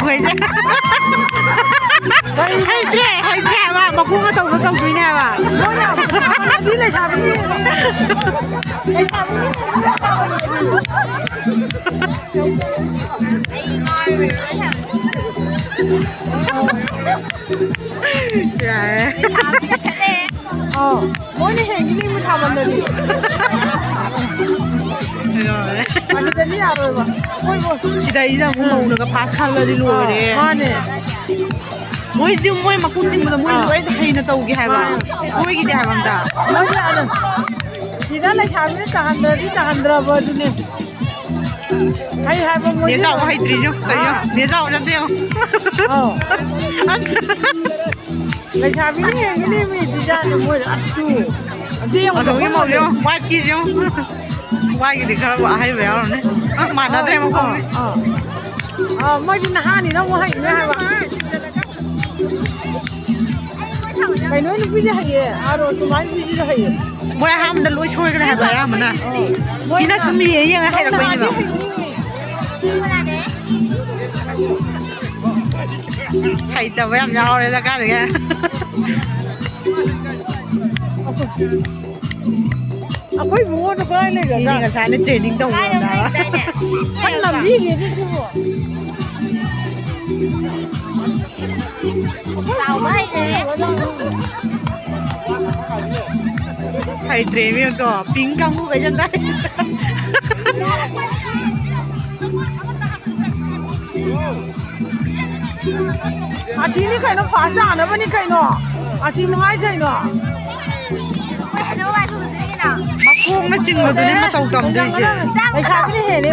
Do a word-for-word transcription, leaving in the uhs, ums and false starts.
ꯍꯩꯁꯦ꯫ ꯍꯩꯇ꯭ꯔꯦ, ꯍꯩꯇ꯭ꯔꯦ ꯍꯥꯏꯕ꯫ ꯃꯀꯣꯛꯅ ꯇꯧꯕ ꯇꯧꯗꯣꯏꯅꯦ ꯍꯥꯏꯕ꯫ ꯃꯣꯏꯅ ꯑꯃꯗꯤ ꯂꯩꯁꯥꯕꯤꯅꯤ꯫ ꯌꯥꯔꯦ꯫ ꯑꯧ, ꯃꯣꯏꯅ ꯍꯦꯟꯈꯤꯅꯤ ꯃꯤ ꯊꯥꯕꯜꯗꯗꯤ꯫ ꯌꯥꯔꯦ꯫ ꯑꯗꯨꯗꯗꯤ ꯌꯥꯔꯣꯏꯕ꯫ ꯍꯣꯏ, ꯍꯣꯏ꯫ ꯁꯤꯗꯩꯁꯤꯗ ꯑꯃꯨꯛ ꯃꯧꯅꯒ ꯐꯥꯁ ꯈꯜꯂꯗꯤ ꯂꯣꯏꯔꯦ꯫ ꯑꯥ, ꯃꯥꯅꯦ꯫ ꯃꯣꯏꯗꯤ ꯃꯣꯏ ꯃꯀꯣꯛ ꯆꯤꯡꯕꯗꯣ ꯃꯣꯏ ꯑꯥ꯫ ꯂꯣꯏ ꯍꯩꯅ ꯇꯧꯒꯦ ꯍꯥꯏꯕ꯫ ꯑꯥ꯫ ꯃꯣꯏꯒꯤꯗꯤ ꯍꯥꯏꯕ ꯑꯝꯇ꯫ ꯃꯣꯏꯗꯤ ꯑꯗꯨꯝ ꯁꯤꯗ ꯂꯩꯁꯥꯕꯤꯅ ꯇꯥꯍꯟꯗ꯭ꯔꯗꯤ ꯇꯥꯍꯟꯗ꯭ꯔꯕ ꯑꯗꯨꯅꯦ꯫ ꯍꯩ ꯍꯥꯏꯕ ꯃꯣꯏꯗꯤ ꯅꯦ ꯆꯥꯎꯕ ꯍꯩꯇ꯭ꯔꯤꯁꯦ ꯌꯦꯡꯉꯨ, ꯀꯔꯤꯅꯣ? ꯑꯥ꯫ ꯅꯦ ꯆꯥꯎꯕ ꯅꯠꯇꯦ ꯌꯦꯡꯉꯨ꯫ ꯑꯧ꯫ ꯑꯁ꯫ ꯂꯩꯁꯥꯕꯤꯅ ꯍꯦꯟꯒꯅꯤ ꯃꯤ ꯗꯤꯖꯥꯏꯟꯗꯣ ꯃꯣꯏ ꯑꯗꯨ꯫ ꯑꯗꯨ ꯌꯦꯡꯉꯨ, ꯑꯁꯣꯝꯒꯤ ꯃꯈꯣꯡ ꯃꯧꯁꯦ ꯌꯦꯡꯉꯨ, ꯋꯥꯏꯠꯀꯤꯁꯦ ꯌꯦꯡꯉꯨ꯫ ꯋꯥꯏꯠꯀꯤꯗꯤ ꯈꯔꯕꯨ ꯑꯍꯩꯕ ꯌꯥꯎꯔꯝꯅꯤ꯫ ꯑ, ꯃꯥꯟꯅꯗ꯭ꯔꯦ ꯑꯥ, ꯃꯈꯣꯡ꯫ ꯑꯥ, ꯑꯥ꯫ ꯑꯥ, ꯃꯣꯏꯗꯤ ꯅꯍꯥꯅꯤꯅ ꯑꯃꯨꯛ ꯍꯩꯅꯦ ꯍꯥꯏꯕ꯫ ꯀꯩꯅꯣ ꯅꯨꯄꯤꯗꯤ ꯍꯩꯌꯦ꯫ ꯑꯥꯔꯣ ꯑꯗꯨꯃꯥꯏꯅ ꯅꯨꯄꯤꯗꯤ ꯍꯩꯌꯦ꯫ ꯃꯣꯏ ꯑꯍꯥꯟꯕꯗ ꯂꯣꯏ ꯁꯣꯏꯈ꯭ꯔꯦ ꯍꯥꯏꯕ ꯑꯌꯥꯝꯕꯅ꯫ ꯑꯥ꯫ ꯁꯤꯅ ꯁꯨꯝ ꯌꯦꯡ ꯌꯦꯡꯉ ꯍꯩꯔꯛꯄꯩꯅꯦꯕ꯫ ꯍꯩꯇꯕ ꯌꯥꯝ ꯌꯥꯎꯔꯦꯗ ꯀꯥꯏꯗꯒꯤ꯫ ꯑꯩꯈꯣꯏ ꯏꯕꯨꯡꯉꯣꯗꯣ ꯀꯗꯥꯏ ꯂꯩꯒ꯭ꯔꯖꯥꯠꯅꯣ? ꯃꯤꯗꯤ ꯉꯁꯥꯏꯅ training ꯇꯧꯕ ꯀꯥꯏꯗ ꯂꯩꯗꯥꯏꯅꯦ? ꯀꯟꯅ ꯅꯝꯕꯤꯔꯤꯅꯦ ꯁꯤꯕꯨ꯫ ꯆꯥꯎꯕ ꯍꯩꯈ꯭ꯔꯦ꯫ ꯍꯩꯇ꯭ꯔꯦ ꯏꯕꯦꯝꯃꯗꯣ, pink ꯀꯥꯡꯕꯨꯈꯩ ꯆꯠꯈ꯭ꯔꯦ꯫ ꯑꯁꯤꯅꯤ ꯀꯩꯅꯣ, ꯐꯥꯁ ꯇꯥꯅꯕꯅꯤ ꯀꯩꯅꯣ꯫ ꯑꯁꯤ ꯃꯉꯥꯏ ꯀꯩꯅꯣ꯫ ꯃꯈꯣꯡꯅ ꯆꯤꯡꯕꯗꯨꯅꯦ ꯃꯇꯧ ꯇꯝꯗꯣꯏꯁꯦ꯫ ꯂꯩꯁꯥꯕꯤꯅ ꯍꯦꯜꯂꯦ꯫